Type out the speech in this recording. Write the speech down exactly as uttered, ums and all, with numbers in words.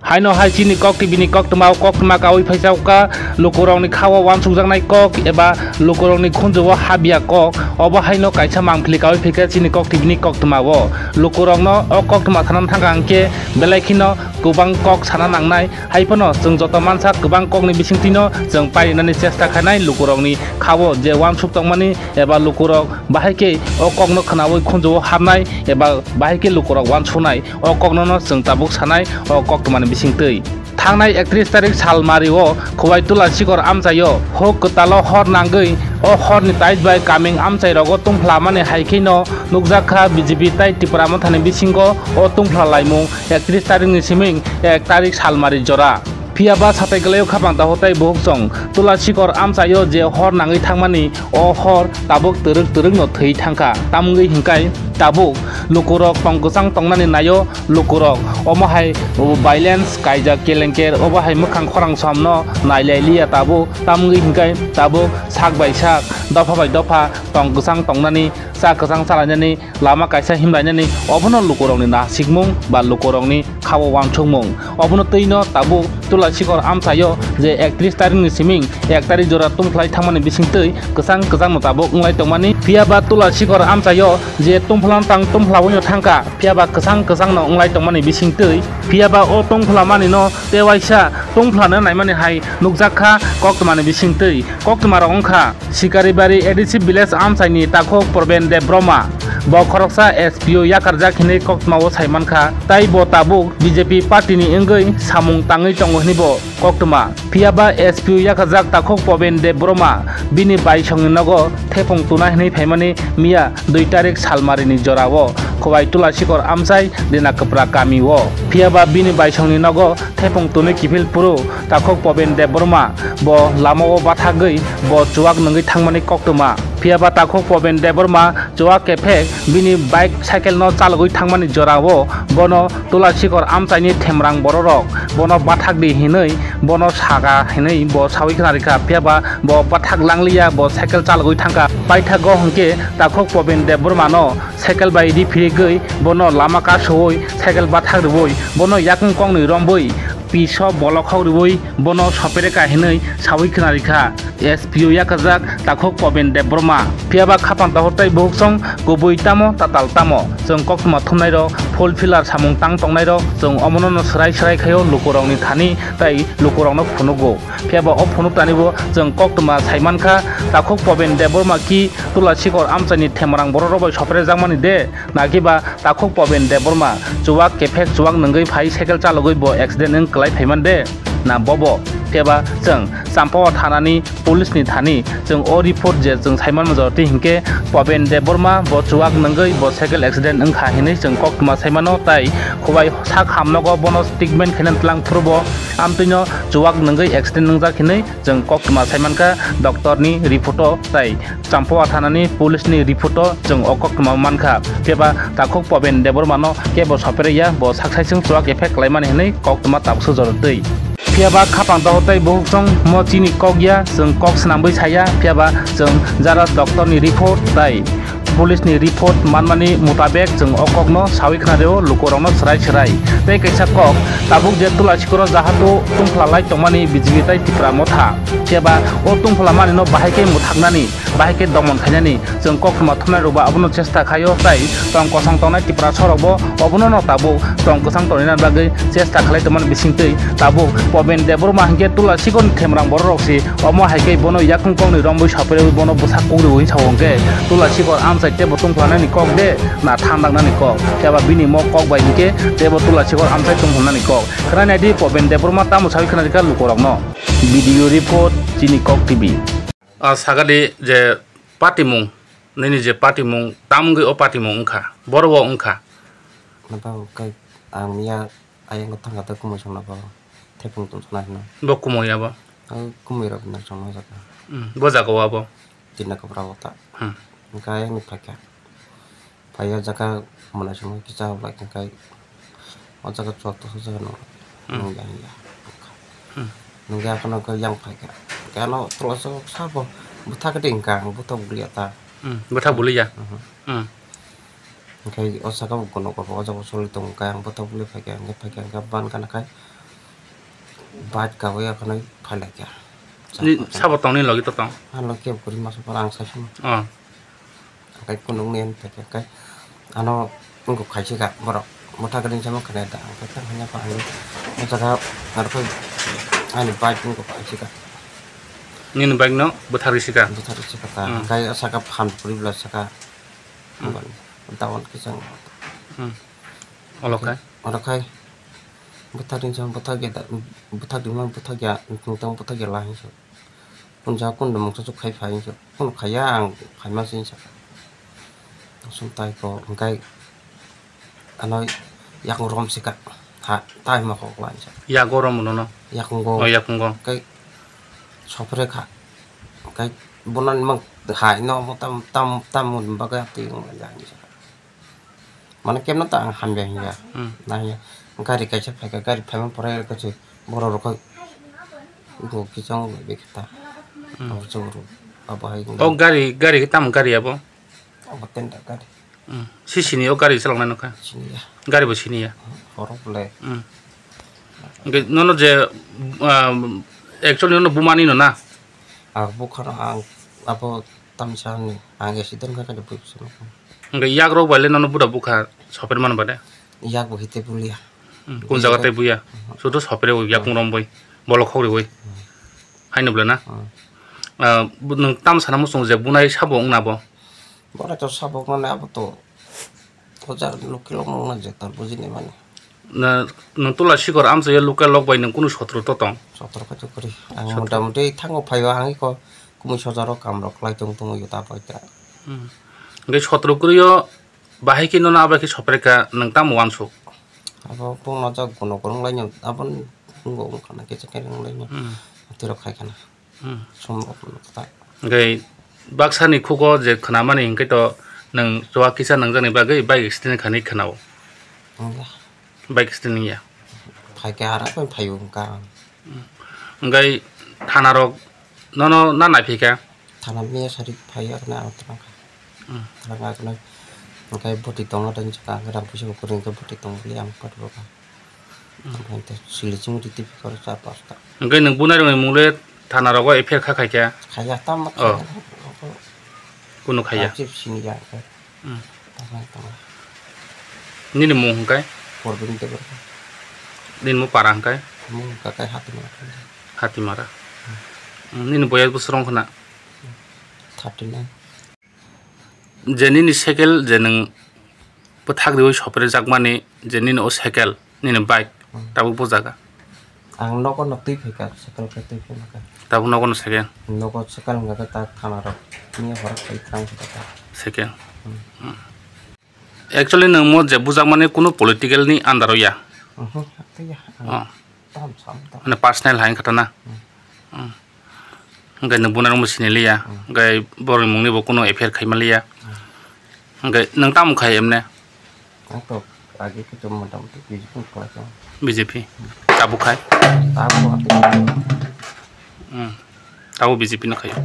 Haino hai chini Kok T V ni koktwma o koktwma kaui phaisa kha lukurokni khao uansukjaknai kok eba lukurokni khunju o habya kok. Obo haino kaisa mangpili kaui phaikha chini Kok T V ni koktwma o. Lukurokno o koktwma sana thangkha hwnkhe belai kheno kwbang kok sana nangnai. Hai phano chwng joto mansa kwbang kokni bisingtwino chwng painani chesta khainai lukurokni khao je uansuk tongmani eba lukurok bahai khe o kokno khnaui khunju o habnai eba bahai khe lukurok uansuknai. O kokno no chwng tabuk sanai o koktwmani bisingtwi. Thangnai ektrish tarik salmari o Khowai Tula Sikor amchai o huk kwtal o hor nangwi o horni tait bai kaming amchai rogo tungphla mani hai kheno nukjak kha B J P tai Tipra Mothani bisingo o tungphla laimung ektrish tarik ni siming ek tarik salmari jora. Phiya ba satai kwlai o khapang takhuk tai bukhuk chwng Tula Sikor amchai o je hor nangwi thangmani o hor tabuk twrwk twrwk no thwi thangkha. Tamwngwi hwnkhe tabuk lukurok tong kwchang tongnani naio lukurok. Omo hai violence kaijak kelengker obo hai mwkhang khorang somno nailai liya tabuk. Tamwngwi hwnkhe tabuk sak bai sak dopha bai dopha tong kwchang tongnani, cha kwchang chalainani, lama kaisa himlainani obono lukurokni nasikmung ba lukurokni khao uansukmung. Obono twino tabuk Tula Sikor amchaio je ektrish tarikni siming ek tarik jora tungphlai thangmani bisingtwi kwchang kwchangno tabuk wnglai tongmani. Phiya ba Tula Sikor amchaio je tungphla tang tungphla wngno thangkha, phiya ba kwchang kwchangno wnglai tongmani bisingtwi. Phiya ba o tungphla manino tei waisa tungphlano naimani hai nukjak kha koktwmani bisingtwi. Koktwmarok wngkha Sikaribari A D C village amchaini takhuk Proben Debbarma, bo khoroksa S P O yakarjak hinwi koktwmao saimankha, tai bo tabuk B J P partyni wngwi samung tangwi tongo hinwi bo koktwma. Phiya ba S P O yakarjak takhuk Proben Debbarma bini baisongni nogo thepung tuna hinwi phaimani miya dui tarik salmarini jorao Khowai Tula Sikor amchai Dina Kwpra kamio. Phiya ba bini baisongni nogo thepung tunwi kiphil phuru takhuk Proben Debbarma bo lamao bathagwi bo chuwak nungwi thangmani koktwma. Phiya ba takhuk Proben Debbarma chuwak kephek bini bike cycle no chalogwi thangmani jorao bono Tula Sikor amchaini themrang bororok bono bathak di hinwi bono saga hinwi bo sawi khna rikha. Phiya ba bo bathak langliya, bo cycle chalogwi thangkha. Paithago hwnkhe takhuk Proben Debbarma no cycle bai ri phirigwi bono lama kasowi cycle bathak rwui bono yakung kongnwi rombui piso bolokhok rwui bono sopere ka hinwi sawi khna rikha S P O yakarjak takhuk Proben Debbarma. Phiya ba khapang takhuk tai bukhuk song kubui tamo tatal tamo chwng koktwma thumnairok full filler samung tang tongnairok chwng omono no swrai swrai khaio lukurokni thani tai lukurokno phunugo. Phiya ba o phunuk tanibo chwng koktwma saimankha takhuk Proben Debbarma ki Tula Sikor amchaini themrang bororok bai sopere jakmani de? Nakiba takhuk Proben Debbarma chuwak kephek chuwak nungwi phai cycle chalogwi bo accident wng kwlai phaiman de? Na bobo? Phiya ba chwng Champawa thanani police ni thani chwng o report je chwng saiman major twi hinkhe Proben Debbarma bo chuwak nungwi bo cycle accident wngkha hinwi chwng koktwma saimano tai Khowai sak hamnogo bono treatment khaina tlang phurubo amtwino chuwak nungwi accident wngjak hinwi chwng koktwma saimankha doctor ni report o tai Champawa thanani police ni report o chwng o koktwma mankha. Phiya ba takhuk Proben Debbarma no kebo sopere ya, bo sak saisung chuwak kephek kwlaimani hinwi koktwma tabukso jorotwi. Phiya ba khapang dohor tei bukhuk song mo chini kok ya, chwng kok swnamwi saya, phiya ba chwng jara doctor ni report tai police ni report manmani mutabek chwng o kokno sawi khna rw lukurokno swrai swrai. Tei kaisa kok, tabuk je Tula Sikoro jahatu tungphla lai tongmani B J P tai Tipra Motha, phiya ba o tungphla manino bahai khe mwthaknani, bahai khe domon khainani chwng koktwma thumnai rwba abono chesta khaio, tai tong kosong tongnai Tiprasarokbo obono no tabuk tong kwchang tonina bagwi chesta khlai tongmani bisingtwi tabuk Proben Debbarma hinkhe Tula Sikorni themrang bororok se, omo hai khe bono yakung kokni rombwi sapre bono bwsa kukriwi sao hinkhe Tula Sikor amchai tebo tungphlanani kok de na thandaknani kok, phiya ba bini mo kok bai hinkhe tebo Tula Sikor amchai tungphlanani kok. Khwnai naidi Proben Debbarma tamo sawi khna rikha lukurokno. Video report, chini Kok T V. Ah, sagadi je patimung, nini je patimung, tamungwi o patimung wngkha, boro o wngkha. Nabo kai ang ya ayang thangkha ta kumui songna bo thepung tong sona hino. Bo kumui abo? Ang kumui rok na songna jaka. Hmm, bo jaga o abo? Tina kapra o ta. Hmm. Hingke ayang ni phaikha. Phai o jaga mwnai songwi kisa bai khe kai o jaga chwk tongsa jaga nung Hmm. nung yang ya. Hmm. Nung ya kono khe yang phai khe. Khe ano tolo so sabo bwthak de hingka ang bwthak bwlwi ya ta. Hmm. Bwthak bwlwi ya? Mhm. Hmm. Hingke o saka bo kono ko o jaga soli tong khe ang bwthak bwlwi phai khe hingke phai khe hingke ban kana khai Bike kabo ya khwnwi phai lai kha. Ni sabo tong ni logi to tong? Ah, logi kebo kwrwi masa pora ang sai simo. Oh. Kai kunung ni hwn tei kai ano wngkuk khai sika borok. Bwthak ring sama khwnai da. Ang kai tang hanya pa ang o jaga narwkhai ani bike wngkuk khai sika. Nini bike no bwthak ri sika? Bwthak ri sika ta. Hmm. Kai saka phan puri bla saka. Hmm. Dawan kisang. Hmm. Olo kai? Olo kai. Bwthak ring sama bwthak ya da. Bwthak ring ma bwthak ya. Tong bwthak ya la hinso. Kunja kun mungsa chuk khai phai hinsa, kun khaiya ang phaima se hinsa. Sum tai ko hwnkhe ano yakung rom sika ha tai ma kok lai hinsa. Yago rom no no. Yakung go. Oh, yakung go. Kai sopre kha. Kai bonan mang hai no mo tam tam tam mo baga ti ong lai hinsa. Mane kemno ta ang hamya hinya. Hmm. Na hinya. Gari kaisa phaikha, gari phaima pore kaisa borok rok bo kichang bai khe ta. Hmm. Abo chwng rok abo hai. O gari, gari khe tamo gari abo? Abo tender gari. Hmm. Sisini o gari chaloknai nokha? Siniya. Gari bo siniya. Borok le. Hmm. Hwnkhe nono je, ah, actually nono bumani no na? Ah, bukhano ang abo tamsa ni ang accident kha khe bui. Hwnkhe yagrok bai le nono buda bukha sopre mano ba de? Yak bo hite buliya. Hmm, kun jaga tei buya? Mhm. Sudu sopre bo yakung rom bui, bolok khok riui. Hmm. Haino bwle na? Hmm. Ah, bu-, nwng tam sana muchung je bunai sabo wngna bo? Bora to sabo wngna abo to. O jaga local wngna je tar bujini mani. Na, nwng tula sikor amchai local lok bai nwng kunu sotro to tong? Sotro khe to kwrwi. Ang sotro. Mota moti thango phaio ang iko kumui sojaro kam rok khlai tong tongo yo ta pai ta. Hmm. Hwnkhe sotro kwrwi o Bahai khe nono abo khe sopre kha, nwng tamo uansuk? Abo bongno jak gono gorong laino, aboni wngkha wngkha na kisa khe wng laino. Hmm. Twi rok khai khana. Hmm. Som rok no kha. Hwnkhe baksa ni khugo je khwnamani hwnkhe to nwng chuwa kisa nangjakni bagwi bike accident khanwi khwnao. Wngya. Bike accident wngya. Phai khe ara bai phai wngkha. Hmm. Hwnkhe thana rok nono na naiphikha? Thana miya sari phai ya khna ang tong kha. Hmm. Thana kha khna. Hwnkhe boti tongna dan jaka rang puisa bo kwrwng khe boti tong bili ang pat bo kha. Hmm. Hwnkhe sili chimri twi kor cha pasta. Hwnkhe nwng bunai rokni mung le thana rogo F I R kha khai kha? Khaya tam ma. Oh. Khaya. Kunu khaya? Chip sini ya. Hmm. Tamo, tamo. Nini mung hwnkhe? Porbin Debbarma. Nini mung para hwnkhe? Mung hwnkhe Hatimara. Hatimara. Hmm. Nini boyas bwswk wng khna? Thirty nine. Je nini cycle je nwng bwthak riui sopre jakmani je nini o cycle, nini bike, hmm, tabuk bujaga? Ang nogo no twi phaikha, cycle khe twi phaikha. Tabuk nogo no cycle? Nogo cycle wngkha khe ta thana rok. Mia horo khai tang khe ta. Cycle. Hmm. Hmm. Actually nwng mo je bujakmani kunu political ni under o ya? Mhm, twi ya. Oh. Tam sam tam. Mane personal hai wngkha ta na? Hmm. Hmm. Hwnkhe nwng bunai rokbo siniliya. Hmm. Hwnkhe borokni mungni bo kunu F I R khaima liya. Hmm. Hwnkhe nwng tamo khai emne? Ang to age khe to mota moti B J P ni kwlai tongo. B J P. Tabuk khai? Tabuk ate. Hmm. Tabuk B J P no khaio.